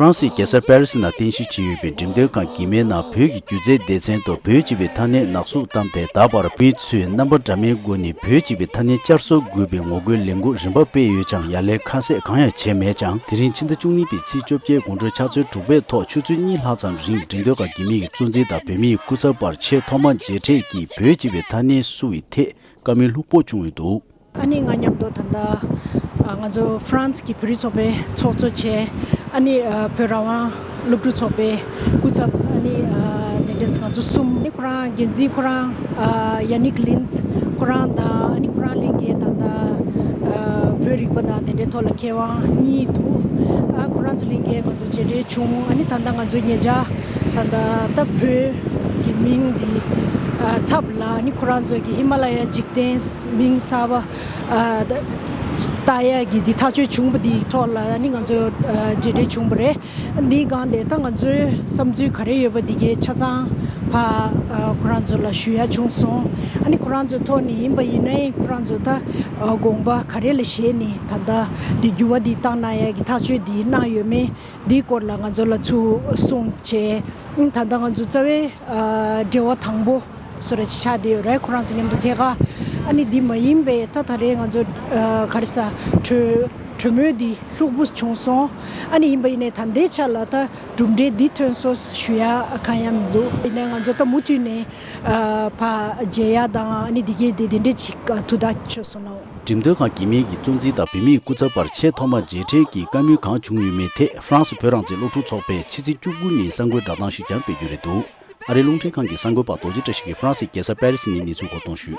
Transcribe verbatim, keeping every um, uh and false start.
ཧྥ་རན་སིའི་རྒྱལ་ས་པེ་རི་སི་ནང་རྟེན་གཞི་བྱས་ཡོད་པའི་འགྲེམས་སྟོན་ཁང་དཀྱིལ་མའི་ནང་བོད་ཀྱི་སྒྱུ་རྩལ་སྡེ་ཚན་དུ་བོད་ཅེས་པའི་ཐ་སྙད་ནག་གསུག་བཏང་སྟེ། ད་བར་མི་ཚོས་རྣམ་པ་འདྲ་མིན་སྒོ་ནས་བོད་ཅེས་པའི་ཐ་སྙད་བསྐྱར་གསོ་དགོས་པའི་ངོ་རྒོལ་ལས་འགུལ་རིམ་པ་སྤེལ་ཡོད་ཀྱང་། ཡ་ལན་ཁ་གསལ་གང་ཡང་བྱས་མེད་ཅིང་། དེ་རིང་ཕྱི་ཟླ་བཅུ་གཉིས་པའི་ཚེས་བཅོ་བརྒྱད་དགོང་དྲོའི་ཕྱག་ཚོད་དྲུག་པའི་ཐོག་ཆུ་ཚོད་གཉིས་ལྷག་ཙམ་རིང་འགྲེམས་སྟོན་ཁང་དཀྱིལ་མའི་གི་གཙོ་འཛིན་དང་བོད་མིའི་སྐུ་ཚབ་བར་ཆེས་ཐོག་མ་མཇལ་འཕྲད་ཀྱིས་བོད་ཅེས་པའི་ཐ་སྙད་བསུ་བའི་ཐད་བཀའ་མོལ་ལྷུག་པོ་བྱུང་ཡོད་འདུག། ཨ་ནི་ང་མཉམ་དུ་ད་ལྟ་ཨ་ང་ཚོ་ཧྥ་རན་སི་གི་བོད་རིགས་ཚོགས་པའི་ཚོགས་གཙོ་བྱས། ཨ་ནི་ཨ་བོད་རང་དབང་སློབ་ཕྲུག་ཚོགས་པའི་སྐུ་ཚབ། ཨ་ནི་ཨ་དེ་འདྲས་ང་ཚོ་གསུམ། ཨ་ནི་ཁོ་རང་འགན་འཛིན་ཁོ་རང་ཨ་ཡ་ནིག་ལིན་ཁོ་རང་དང་། ཨ་ནི་ཁོ་རང་ལྷན་རྒྱས་ད་ལྟ་ཨ་བོད་རིག་པ་དང་དེ་འདྲའི་ཐོག་ལ་མཁས་དབང་གཉིས་འདུག། ཨ་ཁོ་རང་ཚོ་ལྷན་རྒྱས་ང་ཚོ་མཇལ་འཕྲད་བྱུང་། ཨ་ནི་ད་ལྟ་ང་ཚོ་ཉེ་ཆར་ད་ལྟ་ད་བོད་ཀྱི་མིང་འདི་ཨ་ཚབ་ལ། ཨ་ནི་ཁོ་རང་ཚོ་གི་ཧི་མ་ལ་ཡ་འཇིག་རྟེན་མིང་གསར་པ་ཨ་ད་བཏགས་ཡ་གི་འདི་ཐག་གཅོད་བྱུང་བ་འདིའི་ཐོག་ལ། ཨ་ནི་ང་ཚོ་ཨ་མཇལ་འཕྲད་བྱུང་བ་རེད། འདིའི་སྒང་དེ་ད་ང་ཚོའི་བསམ་ཚུལ་ག་རེ་ཡོད་པ་འདི་གའི་ཆ་ཚང་ཕ་ཨ་ཁོ་རང་ཚོ་ལ་ཞུ་ཡ་བྱུང་སོང་། ཨ་ནི་ཁོ་རང་ཚོའི་ཐོག་ནས་ཡིན་པ་ཡིན་ནའི་ཁོ་རང་ཚོ་ད་ཨ་དགོངས་པ་ག་རེ་ལ་བཞེས་ནས་ད་ལྟ་འདི་འགྱུར་བ་འདི་བཏང་གནང་ཡ་གི་ཐག་གཅོད་འདི་གནང་ཡོད་མེད་འདིའི་སྐོར་ལ་ང་ཚོ་ལ་ཚུར་གསུངས་བྱས། ཨ་ད་ལྟ་ང་ཚོ་རྩ་བའི་ཨ་འབྲེལ་བ་དང་པོ་བཟོ་འདྲ་ཅིག་ཆགས་བསྡད་ཡོད་རེད། ཁོ་རང་ཚོ་མཉམ་དུ་ཐད་ཀར། ཨ་ནི་འདི་མ་ཡིན་པའི་ད་ད་རེས་ང་ཚོ་ཨ་ག་རེ་ཟ་གྲོས་གྲོས་མོལ་འདི་ལྷུག་པོ་བྱུང་སོང་། ཨ་ནི་ཡིན་པ་ཡིན་ནའི་ད་ལྟའི་ཆ་ལ་ད་གྲུབ་འབྲས་འདི་ཐོན་སོང་ཞུ་ཡ་གང་ཡང་མི་འདུག། ཡིན་ནའི་ང་ཚོ་ད་མུ་མཐུད་ནས་ཨ་ཕར་མཇལ་ཡ་དང་། ཨ་ནི་འདི་གའི་འདི་དེ་འདྲས་ཅིག་ཨ་དུས་ཐག་ཆོད་སོང་ན། འགྲེམས་སྟོན་ཁང་དཀྱིལ་མའི་གི་གཙོ་འཛིན་དང་བོད་མིའི་སྐུ་ཚབ་བར་ཆེས་ཐོག་མ་མཇལ་འཕྲད་ཀྱི་བཀའ་མོལ་གང་བྱུང་ཡོད་མེད་ཐད་ཧྥ་རན་སི་བོད་རང་བཙན་སློབ་ཕྲུག་ཚོགས་པས་ཕྱི་ཚེས་བཅུ་དགུ་ཉིན་གསར་འགོད་བསྒྲགས་གཏམ་ཞིག་ཀྱང་སྤེལ་རྒྱུ་རེད་འདུག། ཨ་རིའི་རླུང་འཕྲིན་ཁང་གི་གསར་འགོད་པ་རྡོ་རྗེ་བཀྲ་ཤིས་ཀྱིས་ཧྥ་རན་སིའི་རྒྱལ་ས་པེ་རི་སི་ནས་གནས་ཚུལ་མགོ་འདོན་ཞུས།